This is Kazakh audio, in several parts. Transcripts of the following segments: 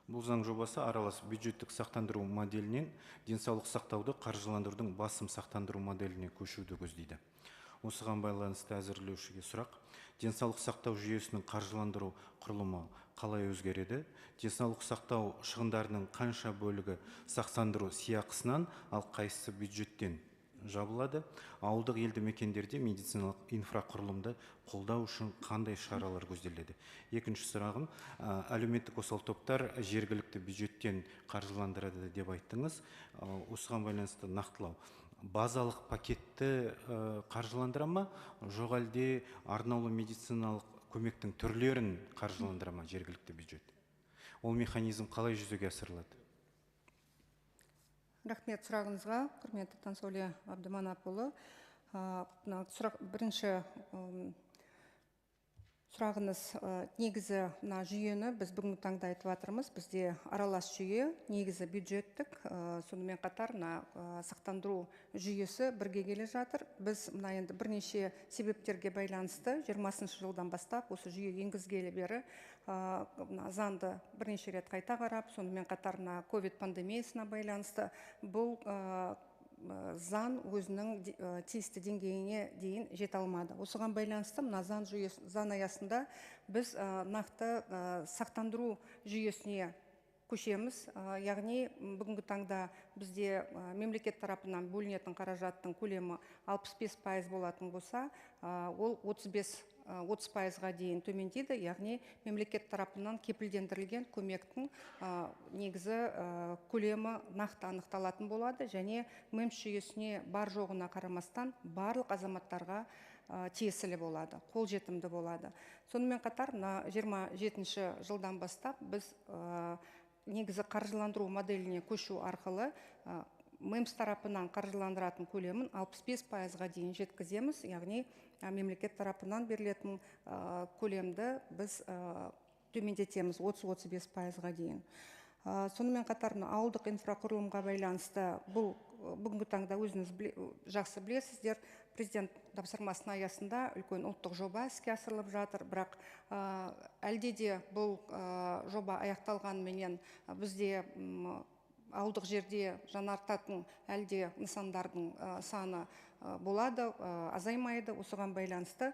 Бұл заң жобасы аралас бюджеттік сақтандыру моделінен денсаулық сақтауды қаржыландырудың басым сақтандыру моделіне көшуді көздейді. Осыған байланысты әзірлеушіге сұрақ: денсаулық сақтау жүйесінің қаржыландыру құрылымы қалай өзгереді? Денсаулық сақтау шығындарының қанша бөлігі сақтандыру сыйақысынан, ал қайсысы бюджеттен жабылады? Ауылдық елді мекендерде медициналық инфрақұрылымды қолдау үшін қандай шаралар көзделеді? Екінші сұрағым, әлеуметтік осал топтар жергілікті бюджеттен қаржыландырады деп айттыңыз. Осыған байланысты нақтылау: базалық пакетті қаржыландыра ма, жоқ әлде арнаулы медициналық көмектің түрлерін қаржыландыра ма жергілікті бюджет? Ол механизм қалай жүзеге асырылады? Рахмет сұрағыңызға, құрметті Тансәуле Абдыманапұлы. Мына сұрақ, бірінші сұрағыңыз, негізі мына жүйені біз бүгінгі таңда айтып жатырмыз. Бізде аралас жүйе, негізі бюджеттік, сонымен қатар мына сақтандыру жүйесі бірге келе жатыр. Біз мына енді бірнеше себептерге байланысты 20-жылдан бастап осы жүйе енгізгелі бері мына заңды бірнеше рет қайта қарап, сонымен қатар мына ковид пандемиясына байланысты бұл заң өзінің тиісті деңгейіне дейін жете алмады. Осыған байланысты мына заң жүйесі, заң аясында біз нақты сақтандыру жүйесіне көшеміз. Яғни бүгінгі таңда бізде мемлекет тарапынан бөлінетін қаражаттың көлемі 65% болатын болса, ол 30%-ға дейін төмендейді, яғни мемлекет тарапынан кепілдендірілген көмектің негізі көлемі нақты анықталатын болады және МЭМС жүйесіне бар жоғына қарамастан барлық азаматтарға тиесілі болады, қолжетімді болады. Сонымен қатар мына 27-жылдан бастап біз негізі қаржыландыру моделіне көшу арқылы МЭМС тарапынан қаржыландыратын көлемін 65%-ға дейін жеткіземіз, яғни мемлекет тарапынан берілетін көлемді біз төмендетеміз 30-35%-ға дейін. Сонымен қатар мына ауылдық инфрақұрылымға байланысты бұл бүгінгі таңда өзіңіз жақсы білесіздер, президент тапсырмасының аясында үлкен ұлттық жоба іске асырылып жатыр, бірақ әлде де бұл жоба аяқталғанменен бізде ауылдық жерде жаңартатын әлде нысандардың саны болады, азаймайды. Осыған байланысты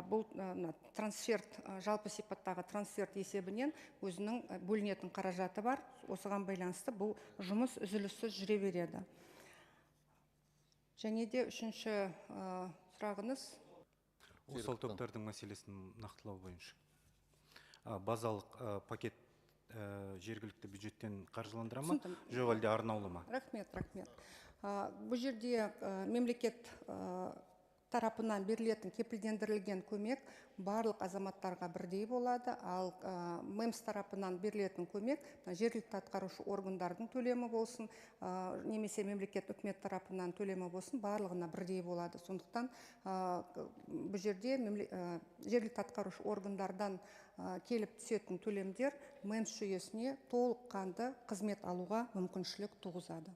бұл мына трансферт, жалпы сипаттағы трансферт есебінен өзінің бөлінетін қаражаты бар. Осыған байланысты бұл жұмыс үзіліссіз жүре береді. Және де үшінші сұрағыңыз. Осал топтардың мәселесін нақтылау бойынша. Базалық пакет жергілікті бюджеттен қаржыландыра ма? Түсіндім. Жоқ әлде арнаулы ма? Рахмет, рахмет. Бұл жерде мемлекет тарапынан берілетін кепілдендірілген көмек барлық азаматтарға бірдей болады, ал МЭМС тарапынан берілетін көмек жергілікті атқарушы органдардың төлемі болсын, немесе мемлекет үкімет тарапынан төлемі болсын, барлығына бірдей болады. Сондықтан бұл жерде жергілікті атқарушы органдардан келіп түсетін төлемдер МЭМС жүйесіне толыққанды қызмет алуға мүмкіншілік туғызады.